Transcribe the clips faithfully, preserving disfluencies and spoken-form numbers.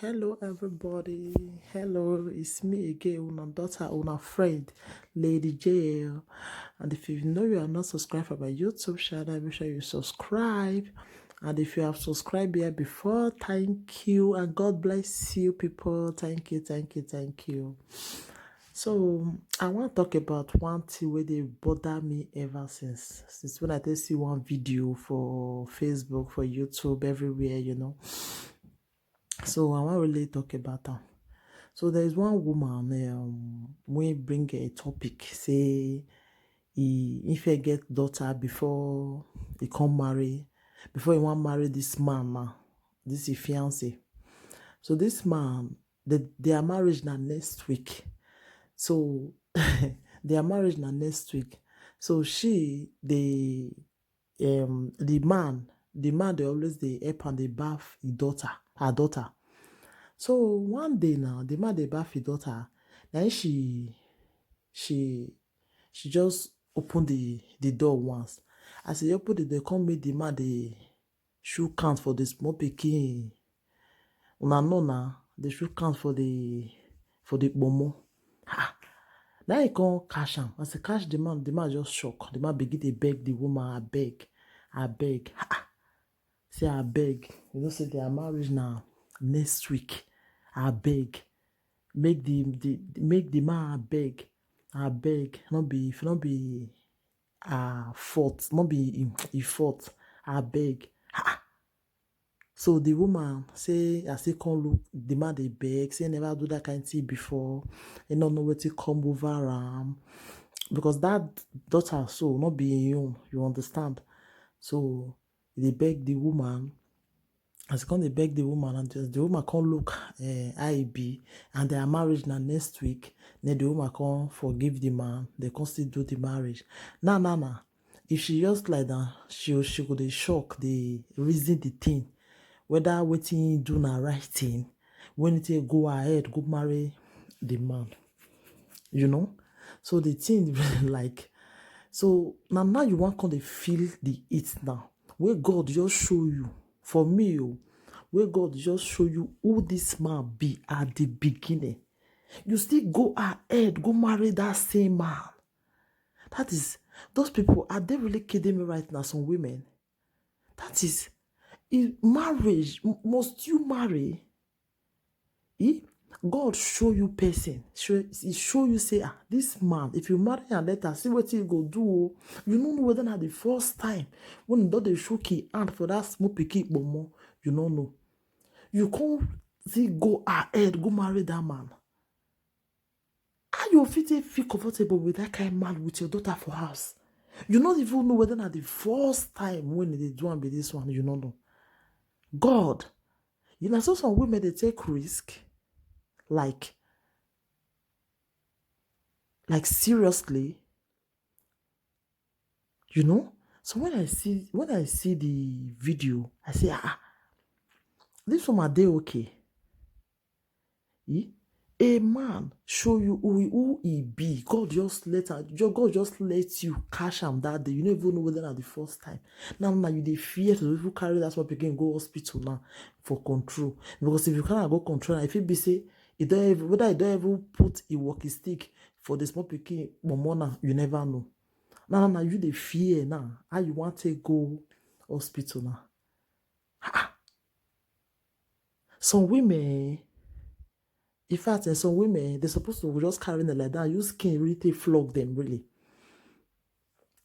Hello, everybody. Hello, it's me again, una daughter, una friend, Lady J L. And if you know you are not subscribed for my YouTube channel, make sure you subscribe. And if you have subscribed here before, thank you and God bless you, people. Thank you, thank you, thank you. So I want to talk about one thing where they bother me ever since. Since when I tell see one video for Facebook, for YouTube, everywhere, you know. So I want really talk about them. So there is one woman um, we bring a topic, say he if he get daughter before he come marry, before he want marry this man now, this is fiance. So this man, the, their marriage now next week. So their marriage now next week. So she, the um the man, the man they always they help and they bath the daughter, her daughter. So one day now, the man they bath the daughter. Then she she she just opened the the door once. As he opened it, they come meet the man, they shoe count for the small pikin. Una know na the shoe count for the for the pomo. Ha! Now he come catch am. As he catch the man, the man just shock. The man begin to beg the woman, I beg, I beg. Ha! Say I beg. You know, say their marriage now next week. I beg. Make the, the make the man I beg. I beg. Not be if not be uh fault. Not be him, him fault. I beg. Ha! So the woman say, as he come look, the man they beg, say never do that kind thing before. He don't know what to come over am. Because that daughter so not be him own, you understand? So they beg the woman. As he come they beg the woman, and the, the woman come look uh, I B, and their marriage now next week. Then the woman come forgive the man. They come still do the marriage. Now, now, now, if she just like that, she she go dey shock, dey reason the thing, whether wetin he do na right thing, when he take go ahead go marry the man, you know. So the thing like, so now now you want come dey feel the it now. Where God just show you for me, oh, where God just show you who this man be at the beginning. You still go ahead go marry that same man. That is, those people, are they really kidding me right now? Some women. That is, in marriage, m- must you marry? Eh? God show you person, show, he show you say, ah, this man, if you marry and later see what he go do, oh. You don't know whether na the first time when he don dey shook him hand for that small pikin pomo, you no know. You come see go ahead go marry that man. How you fit take feel comfortable with that kind man with your daughter for house? You no even know whether na the first time when they do am be this one, you no know. God, you know, so some women they take risk, like, like seriously, you know. So when I see when I see the video, I say, ah, ah, this woman dey okay. Eh? A man show you who, who he be. God just let her, ju- God just let you catch am that day. You no even know whether na the first time. Now, now you dey fear to even carry that small pikin go hospital now for control. Because if you carry am go control, if it be say, e don even, whether e don even put a walking stick for the small pikin pomo now, you never know. Now, now, now you dey fear now. How you want to go hospital now? Ah, ah. Some women, in fact, eh, some women, they're supposed to just carry them like that, use skin really take flog them, really.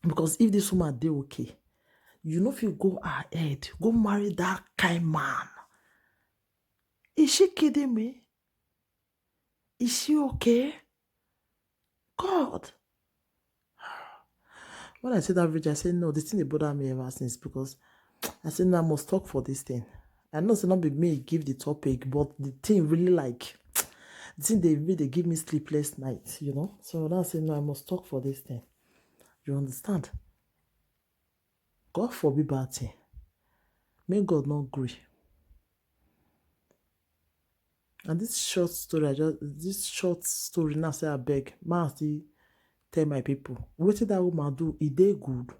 Because if this woman dey okay, you know, if you go ahead, go marry that kind man. Is she kidding me? Is she okay? God. When I see that video, I say, no, the thing dey bother me ever since, because I say, no, I must talk for this thing. I know say not be me give the topic, but the thing really, like, the thing they really they give me sleepless nights, you know. So now I say, no, I must talk for this thing. You understand? God forbid bad thing. May God not agree. And this short story, I just this short story now say I beg, man, I still tell my people, what did that woman do? Is they good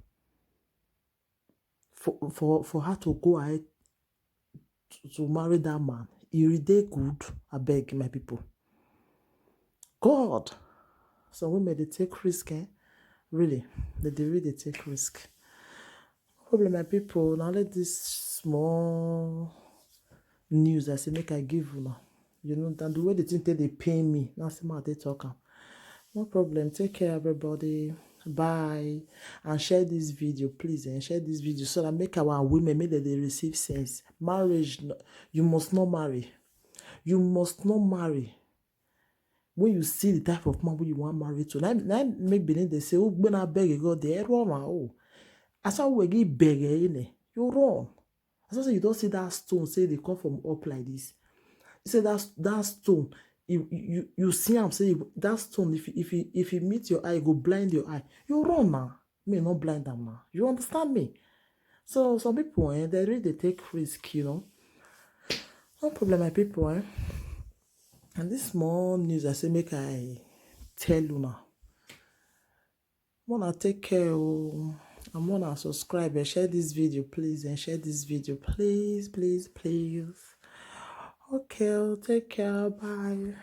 for for for her to go ahead to, to marry that man? E really dey good, abeg, my people. God, some women dey take risk, eh? Really, they dey really take risk. No problem, my people. Now let this small news I say make I give una. You know, than the way the thing take dey pain me. Now see my dey talk am. No problem. Take care, everybody. Bye. And share this video, please. And share this video so that make our women, make that they receive sense. Marriage, no, you must not marry. You must not marry. When you see the type of man wey you wan marry to, na, na make Benin dey say, "Oh, when I beg you, God, they error ma oh." As I will give beg, eh, you run. As I say, you don't see that stone, say they come from up like this. You say that, that stone, you, you, you see am, say that stone, if you, if you, if you meet your eye, go blind your eye. You run now. Me not blind them now. You understand me? So some people, eh, they really take risk, you know. No problem, my people, eh? And this small news I say make I tell you now. Wanna take care, oh, and wanna subscribe and share this video, please, and share this video, please, please, please. Okay, oh, take care. Bye.